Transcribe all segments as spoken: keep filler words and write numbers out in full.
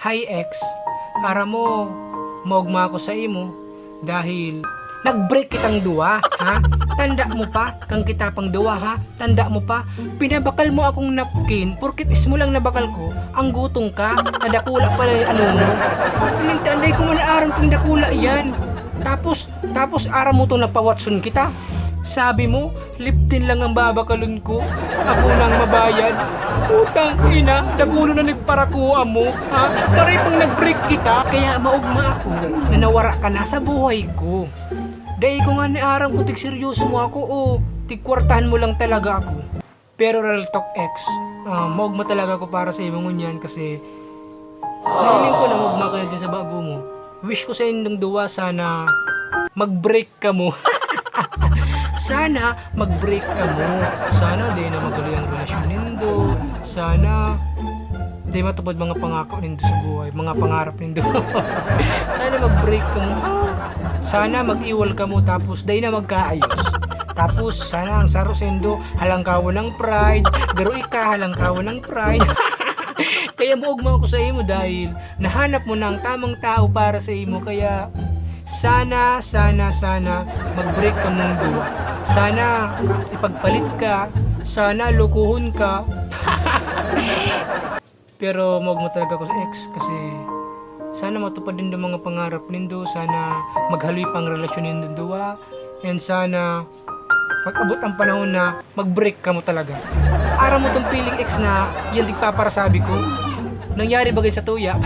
Hi ex, aram mo, maogma ako saimo dahil nag-break kitang duwa, ha? Tanda mo pa, kan kita pang duwa, ha? Tanda mo pa, pinabakal mo akong napkin, porket ismo lang nabakal ko, ang gutong ka, na dakula pala yung ano mo. Pinintaan, dai ko man aram kung dakula yan. Tapos, tapos aram mo tong nagpa-Watson kita. Sabi mo, liptin lang ang babakalon ko. Ako nang mabayad. Putang ina, dakulo na nagparakua mo, ha? Maray pang nag-break kita. Kaya maogma ako na nawara ka na sa buhay ko. Dai ko nga ni aram kung tigseryoso mo ako o tigkwartahan mo lang talaga ako. Pero real talk, ex, ah, maogma talaga ako para sa imo ngunyan kasi nahiling ko na maogma ka na dyan sa bago mo. Wish ko sa indong duwa, sana mag-break kamo. Sana mag-break kamo. Sana di na maghaloy ang relasyon nindo. Sana di matupad mga pangako nindo sa buhay, mga pangarap nindo. Sana mag-break kamo. Ah, sana mag-iwal kamo tapos di na magkaayos. Tapos sana ang saro saindo halangkawan ng pride, pero ika halangkawan ng pride. Kaya maogma ako sa imo dahil nahanap mo na ang tamang tao para sa imo. Kaya sana, sana, sana mag-break kamong duwa. Sana ipagpalit ka, sana lokohon ka. Pero maogma talaga ako sa ex kasi sana matupad nindo mga pangarap nindo, sana maghaloy pang relasyon nindo duwa, and sana pag-abot ang panahon na mag-break kamo talaga. Aram mo tong feeling, ex, na yan tigpaparasabi ko? Nangyari ba gid sa tuya?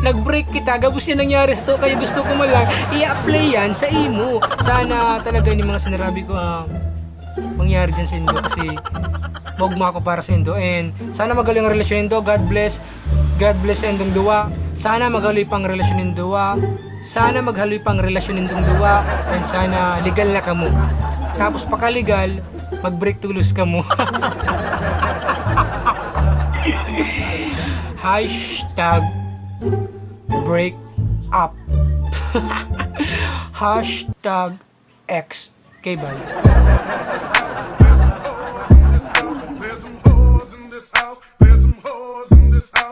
Nag-break kita, gabos yan nangyari sa to, kaya gusto ko man lang i-apply yan sa imo. Sana talaga ni mga sinarabi ko, ah, mangyari dyan sa indo kasi maogma ako para sa indo. And sana magaling ang relasyon nindo. God bless. God bless sa indong duwa. Sana maghaloy pang relasyon nindo duwa. Sana maghaloy pang relasyon nindong duwa. And sana legal na kamo. Tapos pagka-legal, mag-break tolos kamo. Hashtag break up. Hashtag X. Okay, bye.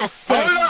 Assess.